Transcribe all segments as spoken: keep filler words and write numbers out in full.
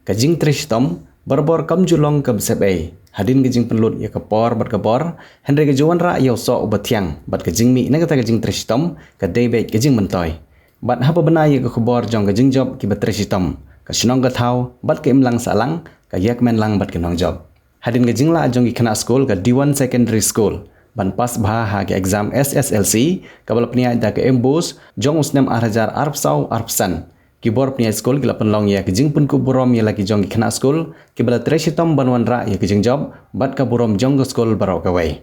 Ka jingtrei shitom barabor kam ju long kaba sep ei hadien ka jingpynlut ïa ka por bad ka bor, hynrei ka ju wanrah ïa u soh uba thiang bad ka jingmih na kata ka jingtrei shitom ka dei beit ka jingmyntoi. Bad haba bna ïa ka khubor jong ka jingjop kiba trei shitom, ka shnong ka thaw bad ka imlang sahlang ka ïakmen lang bad ka nongjop. Hadien ka jinglah jong ki khynnah skul ka D one Secondary School ban pass bha ha ka exam S S L C kaba la pynïaid da ka MBOSE jong u snem ar hajar arphew saw arphew san, ki bor pynïaid skul ki la pynlong ïa ka jingpynkup burom ïa la ki jong ki khynnah skul kiba la trei shitom ban wanrah ïa ka jingjop bad ka burom jong ka skul baroh kawei.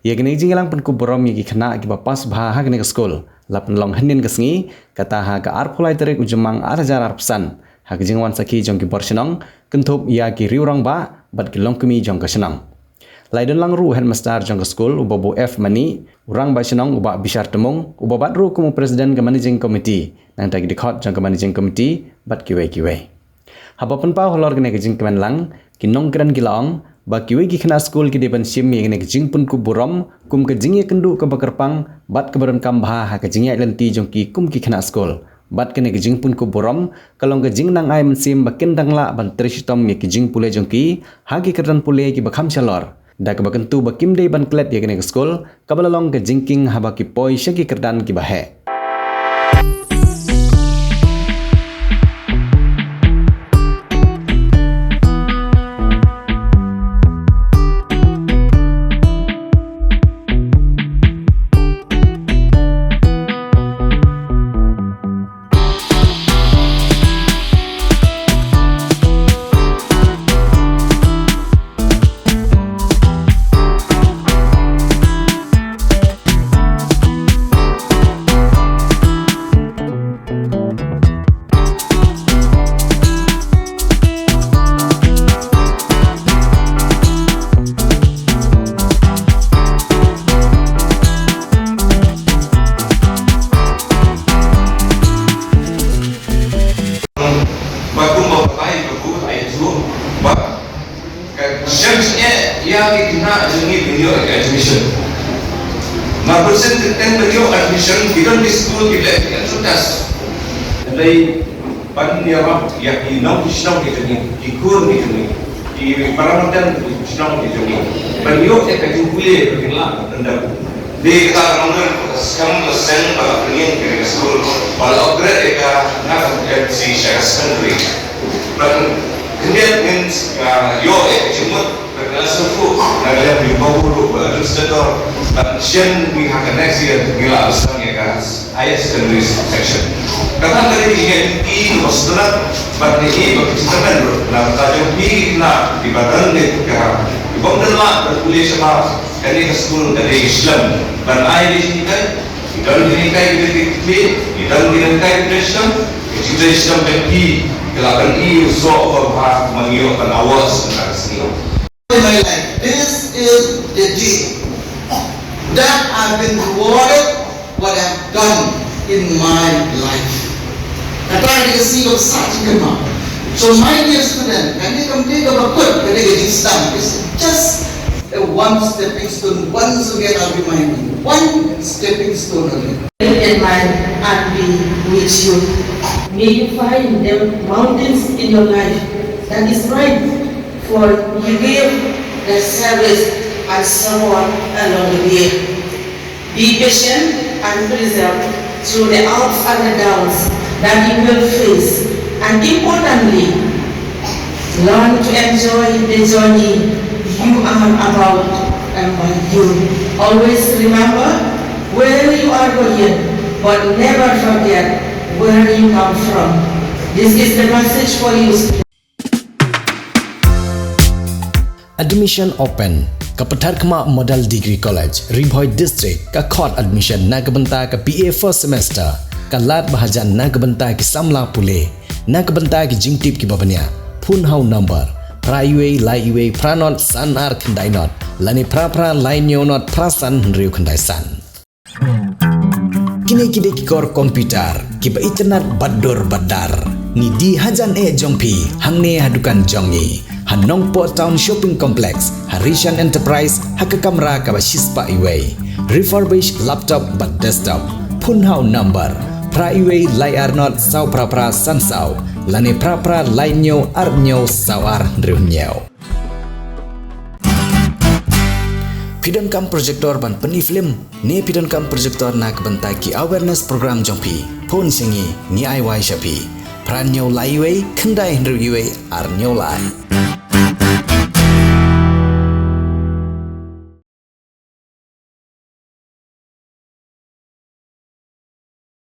Ïa kane ka jingïalang pynkup burom ïa ki khynnah kiba pass bha ha kane ka skul la pynlong hynnin ka sngi, kata ha ka arphew lai tarik u Jymmang ar hajar arphew san, ha ka jingwan sakhi jong ki bor shnong kynthup ïa ki riew rangbah bad ki longkmie jong ka shnong. La ïadon lang ruh u headmaster jong ka skul u Babu F Mani, u rangbah shnong u Bah Bishar Tymung, uba bat ruh kum u president ka managing committee, nangta ki dkhot jong ka managing committee bad kiwei kiwei. Haba pynpaw halor kane ka jingkmen lang, ki nongkren ki la ong ba kiwei ki khynnah skul ki dei ban shim ïa kane ka jingpynkup burom kum ka jingïakynduh kaba kyrpang bad kaba donkam bha ha ka jingïaid lynti jong ki kum ki khynnah skul. Bad kane ka jingpynkup burom ka long ka jingnang ai mynsiem ba kin dang lah ban trei shitom ïa ki jingpule jong ki ha ki kyrdan pule kiba kham shalor, da kaba kyntu ba kim dei ban klet ïa kane ka skul kaba la long ka jingkieng haba ki poi sha ki kyrdan kiba heh. Ba kumba ba bai ba ku ai tu ba ka shem seh ïa ki khynnah jong ngi ban ïoh admission. Nga persen ki ten ban ïoh admission ki don ki skul ki leh ki entrance test. Dei ban ïarap ïa ki nong ki shnong ki jong ngi, ki khun ki jong ngi, ki para marjan ki shnong ki jong ngi. Ban ïoh ïa ka jingpule ba kin lah ban pyndep. Dei kata ka nongrim ka skhem ka seng ba la pynïeng ïa ka skul ba la upgrade ïa ka na ka primary sha ka secondary. Ban khyndiat ngin, ah, ïoh ïa ka jingmut ba ka la sngewthuh na ka liang jong u babu ruh ba administrator ban shem ngi ha ka next year ngi la sdang ïa ka higher secondary section. Kata ka dei ka jingïaid lynti kaba sngewtynnat bad ngi ba ka jingkyrmen ruh na ka bynta jong phi na kiba don ka jingkyrmen kiba ym don lad ban pule shabar. Kane ka skul ka dei ka shlem ban ai ka jinghikai. Ki don ki hikai ki dei ki kli, ki don ki hikai ki dei shlem. Ki dei shlem ban ki ka la ban i u soh ba bha ma ngi ïoh ban awas na ka sngi. In my life, this is the day that I've been rewarded what I've done in my life. Kata ka dei ka sngi kaba sah jingkyrmen. So my dear student, kane kam dei kaba kut, ka dei ka jingsdang. It's just a one stepping stone. Once again, I'll remind you, one stepping stone only. In mind and be with you. May you find the mountains in your life that is right for you give the service and someone along the way. Be patient and perseverant through the ups and the downs that you will face. And importantly, learn to enjoy the journey you are about to embark. You always remember where you are going, but never forget where you come from. This is the message for you. Admission open. Ka Patharkhmah Model Degree College, Ri Bhoi District, ka khot admission na ka bynta ka B A first semester. Ka lad ba hajan na ka bynta ki samla pule. Na ka bynta ki jingtip kiba bniah, phone ha u number phra wei lai wei phra not san ar khyndai not lane phra phra lai hynñiew not phra san hynriew khyndai san. Kine ki dei ki kor computer kiba itynnad bad dur bad dar. Ngi die hajan eh jong phi hangne ha dukan jong ngi ha Nongpoh Town Shopping Complex, ha Rishan Enterprise, ha ka kamra kaba shispah wei. Refurbish laptop bad desktop. Phone ha u number phra wei lai ar not saw phra phra san saw, lane phra phra lai hynñiew ar hynñiew saw ar hynriew hynñiew. Phi donkam projector ban pyni film, ne phi donkam projector na ka bynta ki awareness program jong phi, phone sha ngi, ngi ai wai sha phi. Phra hynñiew lai wei, khyndai hynriew wei, ar hynñiew lai.